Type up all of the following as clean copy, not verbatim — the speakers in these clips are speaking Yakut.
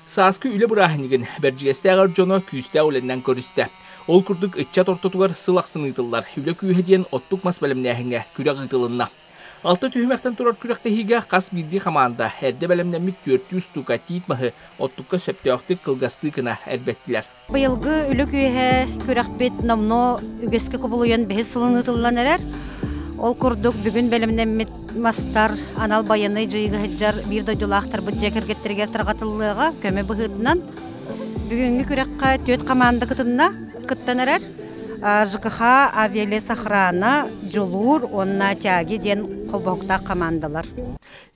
Сааскы үлэ бырааһынньыгын Бэрдьигэстээх эр дьоно күүстээх үлэннэн көрүстэ. Ол курдук ыччат ортотугар сыл ахсын ыытыллар Үлэ күүһэ диэн оттук мас бэлэмнээһиҥҥэ күрэх ыытылынна. Алта түһүмэхтэн турар күрэхтэһиигэ хас биирдии хамаанда эрдэ бэлэмнэммит түөртүү устуука тиит маһы оттукка сөптөөхтүк кылгастыы гына эрбэттилэр. Быйылгы Үлэ күүһэ күрэхпит номнуо үгэскэ кубулуйан бэһис сылын ыытыллан эрэр. Ол курдук бүгүн бэлэмнэммит мастар анал байыаннай дьайыыга сылдьар биир дойдулаахтарбыт дьиэ кэргэттэригэр тарҕатыллыаҕа көмө быһыытынан. Бүгүҥҥү күрэххэ түөрт хамаанда кытынна, кыттан эрэр. ЖКХ, Авиалесохрана, Дьулуур уонна Тяги диэн холбоһуктаах хамаандалар.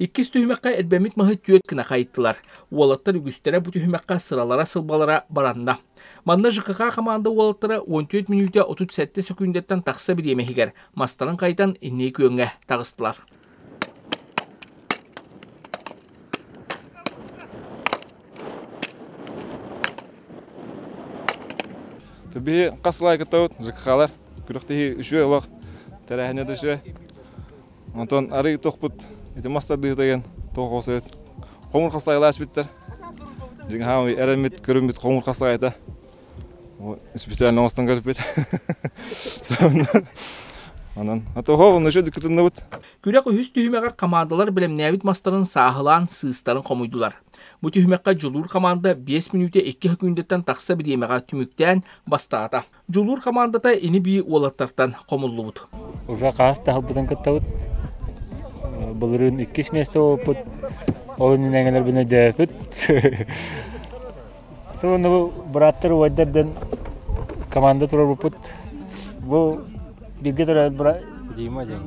Иккис түһүмэххэ эрбэммит маһы түөрт гына хайыттылар. Уолаттар үгүстэрэ бу түһүмэххэ сыралара-сылбалара баранна. Манна ЖКХ хамаанда уолаттара 14 мүнүүтэ 37 сөкүүндэттэн тахса бириэмэ иһигэр мастарын хайытан инники күөҥҥэ таҕыстылар. Биһи хас сыл кыттабыт ЖКХ-лар күрэхтэһии үчүгэй олох тэрээһинэ да үчүгэй. Онтон арый тохпут ити мас тардыытыгын тоҕо сөт хоҥур хасайылаах испиттэр. Дьиҥ хаамый эрэммит көрүммүт хоҥур хасайта. Специально оҥостон көрбүт. Онон атоһо онно үчүгэй кытынныбыт. Күрэх үһүс түһүмэҕэр хамаандалар бэлэмнээбит мастарын сааһылаан сыыстарын хомуйдулар. Бу түһүмэххэ Дьулуур хамаанда 5 мүнүүтэ 2 сөкүүндэттэн тахса бириэмэҕэ түмүктээн бастаата. Дьулуур хамаандата ини-бии уолаттартан хомуллубут. Уже хаас таһылбытын кыттабыт. Былырыын иккис миэстэ буолбуппут. Ол иннинэ эҥэлэрбин өйдөөбүппүт. Сонно бу бырааттар убайдар команда турарбыппыт. Бу бииргэ төрөөбүт быра Дима диэн.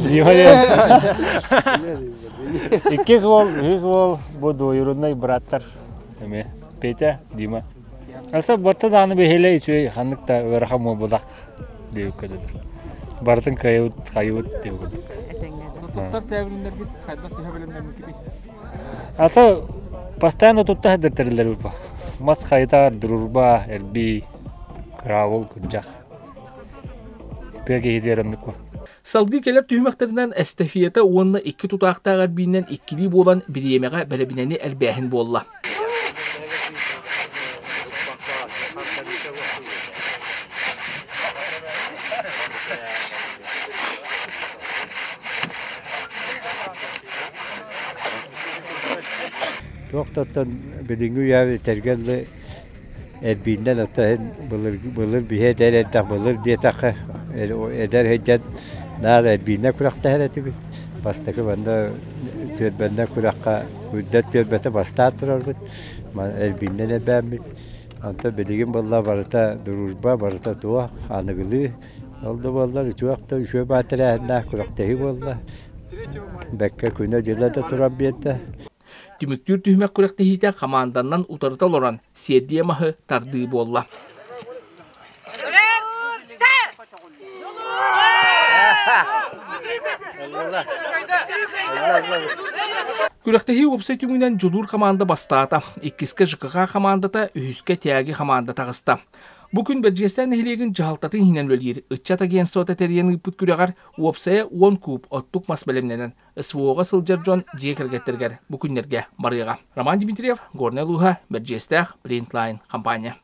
Дима диэн. Иккис уол, үһүс уол бу двоюродной бырааттар эмиэ. Петя, Дима. Аса барта даҕаны бэһиэлэй үчүгэй ханнык да ыарахан буолбатах диэбиккэ дылы. Барытын кыайыбыт, хайыбыт диэбит курдук. Туттар тээбириннэргит хайдах төһө бэлэмнэммиккитий? Ата постоянно тутта сылдьар тэриллэр бу. Мас хайытар, дружба, эрбии, кыраабыл, күрдьэх. Тыа киһитигэр оннук бу. Салгыы кэлэр түһүмэхтэринэн эстафета уонна икки тутаахтаах эрбиинэн иккилии буолан бириэмэҕэ бэрэбинэни элбээһин буолла. Туох да оттон билиҥҥи үйэҕэ этэргэ дылы эрбииннэн оттон иһин былыр былыр биһи эдэр эрдэх былыр диэтэххэ эдэр сылдьан наар эрбииннэ күрэхтэһэр этибит. Бастакы манна түөлбэннэн күрэххэ үрдэл түөлбэтэ бастаан турарбыт. Эрбииннэн элбээммит. Онтон билигин буолла барыта дружба, барыта туох аныгылыы. Ол да буоллар үчүгэй да үчүгэй баар тэрээһиннээх күрэхтэһии буолла. Бэккэ күнэ-дьыла да туран биэрдэ. Түмүктүүр түһүмэх күрэхтэһиитэ хамаанданнан утарыта олорон сиэрдийэ маһы тардыы буолла. Күрэхтэһии уопсай түмүгүнэн Дьулуур хамаанда бастаата, иккискэ ЖКХ хамаандата, үһүскэ Тяги хамаанда таҕыста. Бу күн Бэрдьигэстээн нэһилиэгин дьаһалтатын иһинэн үлэлиир ыччат агентствота тэрийэн ыыппыт күрэҕэр уопсайа уон куб оттук мас бэлэмнэнэн СВО-ҕа сылдьар дьон дьиэ кэргэттэригэр бу күннэргэ барыаҕа. Роман Дмитриев, Горнай улууһа, Бэрдьигэстээх, Принтлайн компания.